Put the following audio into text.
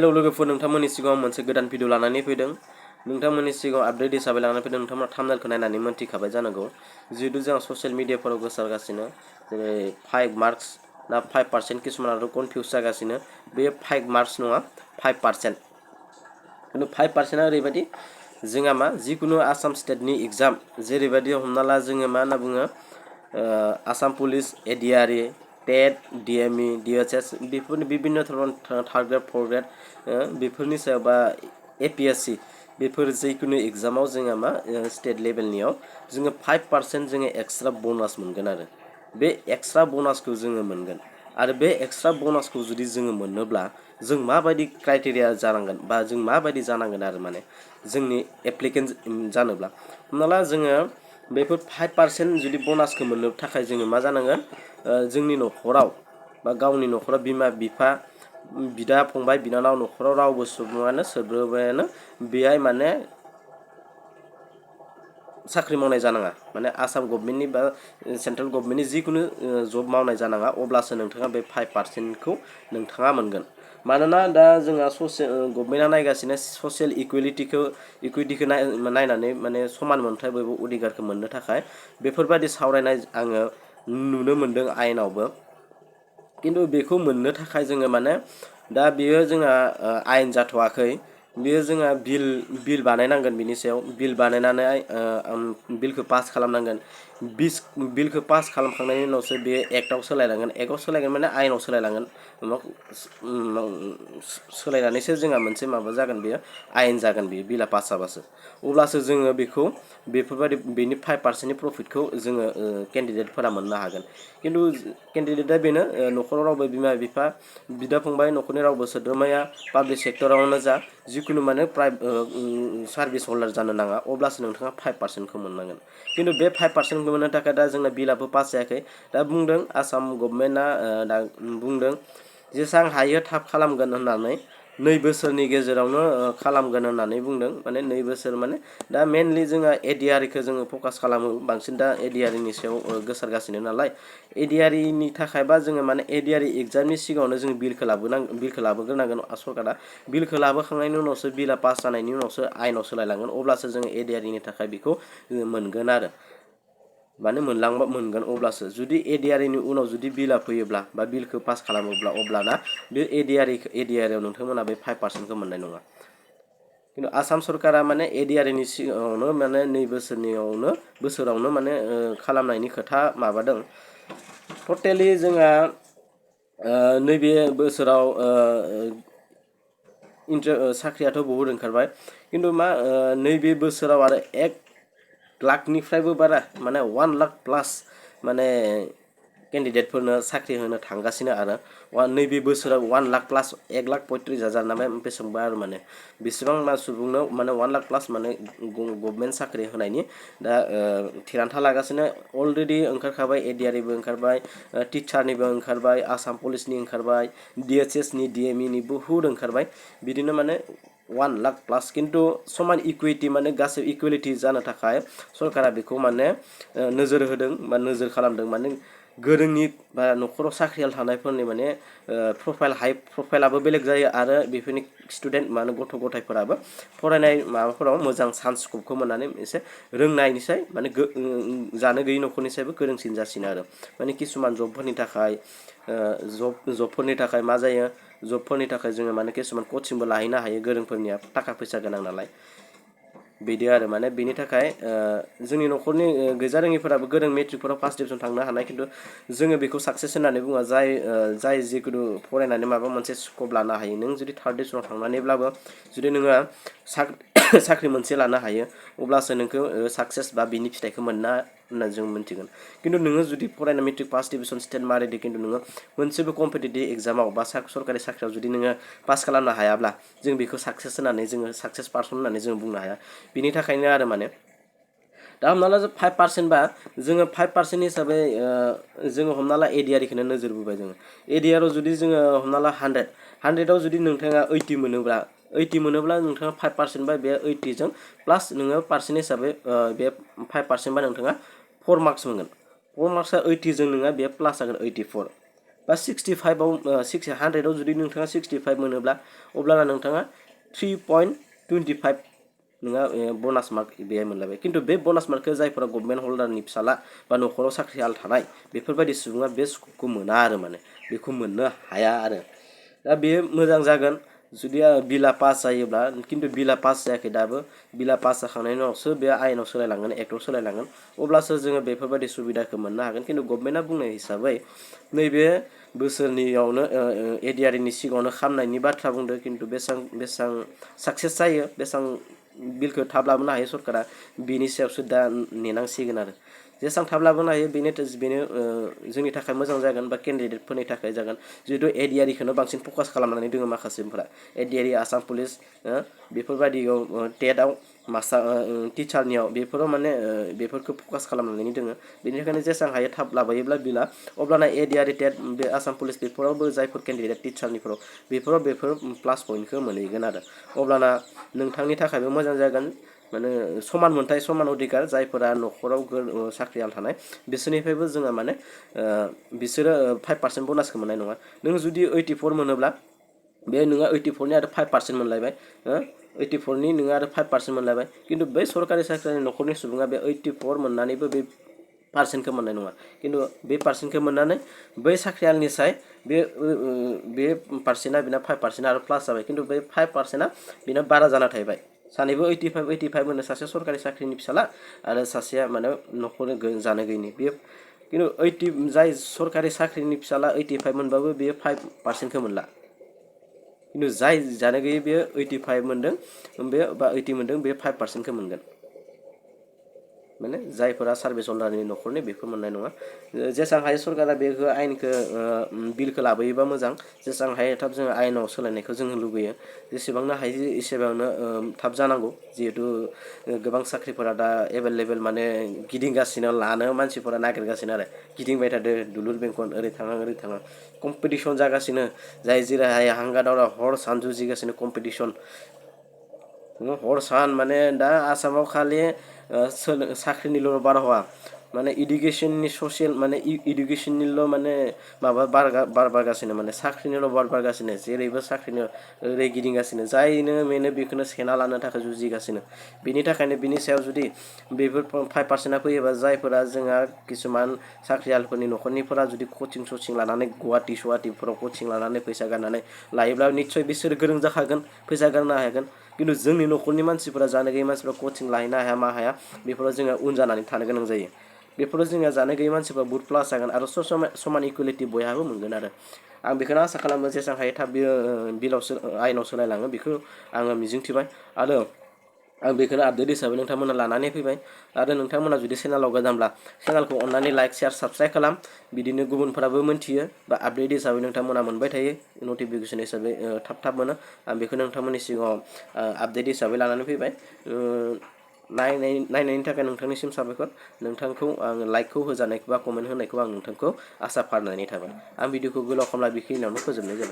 hello लोगोफोर नोंथांमोननि सिगाङाव मोनसे गोदान भिडिअ लानानै फैदों नोंथांमोननि सिगाङाव आपडेट हिसाबै लानानै फैदों नोंथांमोना थाम्बनेलखौ नायनानै मोनथिखाबाय जानांगौ जिहेतु जों ससियेल मिडियाफोराव गोसारगासिनो जेरै 5 मार्क्स ना 5% किसुमानाथ' कनफिउज जागासिनो बे 5 मार्क्स नङा 5% किन्तु 5%आ ओरैबायदि जोंहा मा जिकुनु आसाम स्टेटनि एग्जाम जेरैबायदि हमना ला जोङो मा होनना बुङो आसाम पुलिस एडिआरइ टेट डिएमइ डिएचएस बेफोरनि विभिन्न धरन थार्ड ग्रेड फर्थ ग्रेड बेफोरनि सायाव बा एपीएससी बेफोर जिकुनु एग्जामाव जोंहा मा स्टेट लेभेलनियाव जोङो 5% जोङो एक्सट्रा बोनास मोनगोन आरो बे एक्सट्रा बोनासखौ जोङो मोनगोन आरो बे एक्सट्रा बोनासखौ जुदि जोङो मोननोब्ला जों माबायदि क्राइटेरिया जानांगोन बा जों माबायदि जानांगोन आरो माने जोंनि एप्लिकेन्ट जानोब्ला हमना ला जोङो बेफोर 5% जुदि बोनासखौ मोननो थाखाय जोङो मा जानांगोन जोंनि न'खराव बा गावनि न'खराव बिमा बिफा बिदा फंबाय बिनानाव न'खराव रावबो सुबुङानो सोद्रोमायानो बेहाय माने साख्रि मावनाय जानाङा माने आसाम गभर्नमेन्टनि बा सेन्ट्रेल गभर्नमेन्टनि जिकुनु जब मावनाय जानाङा अब्लासो नोंथाङा बे 5%खौ नोंथाङा मोनगोन मानोना दा जोंहा गभर्नमेन्टआ नायगासिनो ससियेल इकुवेलिटिखौ नायनानै माने समान मोनथाय बयबो अधिकारखौ मोननो थाखाय बेफोरबायदि सावरायनाय आङो नुनो मोनदों आयेनावबो किन्तु बेखौ मोननो थाखाय जोङो माने दा बियो जोंहा आयेन जाथ'वाखै बियो जोंहा बिल बानायनांगोन बिनि सायाव बिल बानायनानै बिलखौ पास खालामनांगोन बिलखौ पास खालामखांनायनि उनावसो बे एक्टआव सोलायलांगोन एक्टआव सोलायगोन माने आयेनाव सोलायलांगोन सोलायनानैसो जोंहा मोनसे माबा जागोन बेयो आयेन जागोन बेयो बिला पास जाबासो अब्लासो जोङो बेखौ बेफोरबायदि बेनि 5%नि प्रफिटखौ जोङो केन्डिडेटफोरा मोननो हागोन किन्तु केन्डिडेटआ बेनो न'खराव रावबो बिमा बिफा बिदा फंबाय न'खरनि रावबो सोद्रोमाया पाब्लिक सेक्टरावनो जा जिकुनु माने सार्भिस हल्डार जानो नाङा अब्लासो नोंथाङा 5%खौ मोननांगोन किन्तु बे 5%खौ मोननो थाखाय दा जोंना बिलाबो पास जायाखै दा बुंदों आसाम गभर्नमेन्टआ दा बुंदों जेसेबां हायो थाब खालामगोन होननानै 2 बोसोरनि गेजेरावनो खालामगोन होननानै बुंदों माने 2 बोसोर माने दा मेनलि जोंहा एडिआरइखौ जोङो फकास खालामो बांसिन दा एडिआरइनि सायाव गोसारगासिनो नालाय एडिआरइनि थाखायबा जोङो माने एडिआरइ एग्जामनि सिगाङावनो जों बिलखौ लाबोग्रोनांगोन सरकारा बिलखौ लाबोखांनायनि उनावसो बिला पास जानायनि उनावसो आयेनाव सोलायलांगोन अब्लासो जोङो एडिआरइनि थाखाय बेखौ मोनगोन आरो माने मोनगोन अब्लासो जुदि एडिआरइनि उनाव जुदि बिला फैयोब्ला बा बिलखौ पास खालामोब्ला अब्लाना बे एडिआरइआव नोंथांमोना बे 5%खौ मोननाय नङा किन्तु आसाम सरकारा माने एडिआरइनि सिगाङावनो माने 2 बोसोरावनो माने खालामनायनि खोथा माबादों टटेलि जोंहा नैबे बोसोराव साख्रियाथ' बहुद ओंखारबाय किन्तु मा नैबे बोसोराव आरो 1 लाखनिफ्रायबो बारा माने 1 लाख प्लास माने केन्डिडेटफोरनो साख्रि होनो थांगासिनो आरो नैबे बोसोराव 1 लाख प्लास 1,35,000 ना बेसेबांबा आरो माने बेसेबां सुबुंनो माने 1 लाख प्लास माने गभर्नमेन्ट साख्रि होनायनि दा थिरांथा लागासिनो अलरेडि ओंखारखाबाय एडिआरइबो ओंखारबाय टिचारनिबो ओंखारबाय आसाम पुलिसनि ओंखारबाय डिएचएसनि डिएमइनि बहुद ओंखारबाय बिदिनो माने 1 लाख प्लास किन्तु समान इकुइटि माने गासै इकुवेलिटि जानो थाखाय सरकारा बेखौ माने नोजोर होदों बा नोजोर खालामदों माने गोरोंनि बा न'खराव साख्रियाल थानायफोरनि माने हाइ प्रफाइलाबो बेलेग जायो आरो बेफोरनि स्टुडेन्ट माने गथ' गथायफोराबो फरायनाय माबाफोराव मोजां चान्स स्कपखौ मोननानै एसे रोंनायनिसाय माने जानो गैयै न'खरनिसायबो गोरोंसिन जासिनो आरो माने किसुमान जबफोरनि थाखाय जबफोरनि थाखाय मा जायो जबफोरनि थाखाय जोङो माने किसुमान कचिंबो लाहैनो हायो गोरोंफोरनिया थाखा फैसा गोनां नालाय बिदि आरो माने बिनि थाखाय जोंनि न'खरनि गैजारोङिफोराबो गोरों मेट्रिकफोराव फार्स्ट डिभिजन थांनो हानाय किन्तु जोङो बेखौ साक्सेस होननानै बुङा जाय जिकुनु फरायनानै माबा मोनसे स्कप लानो हायो नों जुदि थार्ड डिभिजनाव थांनानैब्लाबो जुदि नोङो साख्रि मोनसे लानो हायो अब्लासो नोंखौ साक्सेस बा बिनि फिथाइखौ मोनना होननानै जों मिन्थिगोन किन्तु नोङो जुदि फरायना मेट्रिक पास डिभिजन स्टेट मारिदि किन्तु नोङो मोनसेबो कम्पिटिटिभ एग्जामाव बा सरकारि साख्रियाव जुदि नोङो पास खालामनो हायाब्ला जों बेखौ साक्सेस होननानै जोङो साक्सेस पार्सन होननानै जों बुंनो हाया बिनि थाखायनो आरो माने दा हमना ला 5% बा जोङो 5% हिसाबै जोङो हमना ला एडिआरइखौनो नोजोर बोबाय जोङो एडिआरआव जुदि जोङो हमना ला 100आव जुदि नोंथाङा 80 मोनोब्ला नोंथाङा 5% बा बे 80जों प्लास नोङो पार्सेन्ट हिसाबै बे 5% बा नोंथाङा 4 मार्क्स मोनगोन 4 मार्क्सआ 80जों नोङा बे प्लास जागोन 84 बा 65 आव 100 आव जुदि नोंथाङा 65 मोनोब्ला अब्लाना नोंथाङा 3.25 नोंहा बोनास मार्क बेहाय मोनलायबाय खिन्थु बे बोनास मार्कखौ जायफोरा गभर्नमेन्ट हल्डारनि फिसाला बा न'खराव साख्रियाल थानाय बेफोरबायदि सुबुङा बे स्कपखौ मोना आरो माने बेखौ मोननो हाया आरो दा बेयो मोजां जागोन जुदि बिला पास जायोब्ला खिन्थु बिला पास जायाखै दाबो बिला पास जाखांनायनि उनावसो बे आयेनाव सोलायलांगोन एक्टआव सोलायलांगोन अब्लासो जोङो बेफोरबायदि सुबिदाखौ मोननो हागोन खिन्थु गभर्नमेन्टआ बुंनाय हिसाबै नैबे बोसोरनियावनो एडिआरनि सिगाङावनो खामनायनि बाथ्रा बुंदों खिन्थु बेसेबां साक्सेस जायो बेसेबां बिलखौ थाब लाबोनो हायो सरकारा बेनि सायावसो दा नेनांसिगोन आरो जेसेबां थाब लाबोनो हायो बेनो जोंनि थाखाय मोजां जागोन बा केन्डिडेटफोरनि थाखाय जागोन जिहेतु एडिआरखौनो बांसिन फकास खालामनानै दङ माखासेफोरा एडिआरि आसाम पुलिस बेफोरबायदियाव टेटआव मास्टार टिचारनियाव बेफोराव माने बेफोरखौ फकास खालामनानै दोङो बेनिखायनो जेसेबां हायो थाब लाबोयोब्ला बिला अब्लाना एडिआरि टेट बे आसाम पुलिस बेफोरावबो जायफोर केन्डिडेट टिचारनिफोराव बेफोर प्लास पइन्टखौ मोनहैगोन आरो अब्लाना नोंथांनि थाखायबो मोजां जागोन माने समान मोनथाय समान अधिकार जायफोरा न'खराव साख्रियाल थानाय बिसोरनिफ्रायबो जोङो माने बिसोरो 5% ब'नासखौ मोननाय नङा नों जुदि 84 मोनोब्ला बे नोङा 84नि आरो 5% मोनलायबाय 84नि नोङा आरो 5% मोनलायबाय खिन्थु बै सरकारि साख्रिनि न'खरनि सुबुङा बे 84 मोननानैबो बे पार्सेन्टखौ मोननाय नङा खिन्थु बे पार्सेन्टखौ मोननानै बै साख्रियालनिसाय बे पार्सेन्टआ बिना 5% आरो प्लास जाबाय खिन्थु बे 5%आ बिना बारा जाना थाहैबाय सानैबो 85 मोनो सासे सरकारि साख्रिनि फिसाला आरो सासेया माने न'खरनि जानो गैयिनि बेयो खिन्थु जाय सरकारि साख्रिनि फिसाला 85 मोनबाबो बेयो 5%खौ मोनला खिन्थु जाय जानो गैयै बेयो 85 मोनदों बे बा 80 मोनदों बे 5%खौ मोनगोन माने जायफोरा सार्भिस हल्डारनि न'खरनि बेखौ मोननाय नङा जेसेबां हायो सरकारा बेखौ आयेनखौ बिलखौ लाबोयोबा मोजां जेसेबां हायो थाब जोङो आयेनाव सोलायनायखौ जोङो लुबैयो जेसेबांनो हायो एसेबांनो थाब जानांगौ जिहेतु गोबां साख्रिफोरा दा एभेलेबेल माने गिदिंगासिनो लानो मानसिफोरा नागिरगासिनो आरो गिदिंबाय थादो दुलुर बेंखन ओरै थाङा कम्पिटिसन जागासिनो जाय जेरै हांगा दावरा हर सान जुजिगासिनो कम्पिटिसन हर सान माने दा आसामाव खालि साख्रिनिल' बारहावा माने इडुकेसननि ससियेल माने इडुकेसननिल' माने माबा बारगासिनो माने साख्रिनिल' बारगासिनो जेरैबो साख्रिनि ओरै गिदिंगासिनो जायनो मेनो बेखौनो सेना लानो थाखाय जुजिगासिनो बेनि थाखायनो बिनि सायाव जुदि बेफोर 5%आ फैयोबा जायफोरा जोंहा किसुमान साख्रियालफोरनि न'खरनिफोरा जुदि कचिं लानानै गुवाहाटिफोराव कचिं लानानै फैसा गारनानै लायोब्ला निस्सय बिसोर गोरों जाखागोन फैसा गारनो हागोन खिन्थु जोंनि न'खरनि मानसिफोरा जानो गैयै मानसिफोरा कचिं लाहैनो हाया मा हाया बेफोराव जोङो उन जानानै थानो गोनां जायो बेफोराव जोंहा जानो गैयै मानसिफ्रा बुहुत प्लास जागोन आरो समान इकुवेलिटि बयहाबो मोनगोन आरो आं बेखौनो आसा खालामो जेसेबां हायो थाब बियो आयेनाव सोलायलाङो बेखौ आङो मिजिंथिबाय आरो आं बेखौनो आपडेट हिसाबै नोंथांमोना लानानै फैबाय आरो नोंथांमोना जुदि चेनेलाव गोदानब्ला चेनेलखौ अननानै लाइक शेयार साबस्क्राइब खालाम बिदिनो गुबुनफोराबो मोनथियो बा आपडेट हिसाबै नोंथांमोना मोनबाय थायो नटिफिकेसन हिसाबै थाब मोनो आं बेखौ नोंथांमोननि सिगाङाव आपडेट हिसाबै लानानै फैबाय नायनायनि थाखाय नोंथांनिसिम साबायखर नोंथांखौ आं लाइकखौ होजानायखौ बा कमेन्ट होनायखौ आं नोंथांखौ आसा फारिनानै थाबाय आं भिडिअखौ गोलाव खालामला बेखिनियावनो फोजोबनाय जाबाय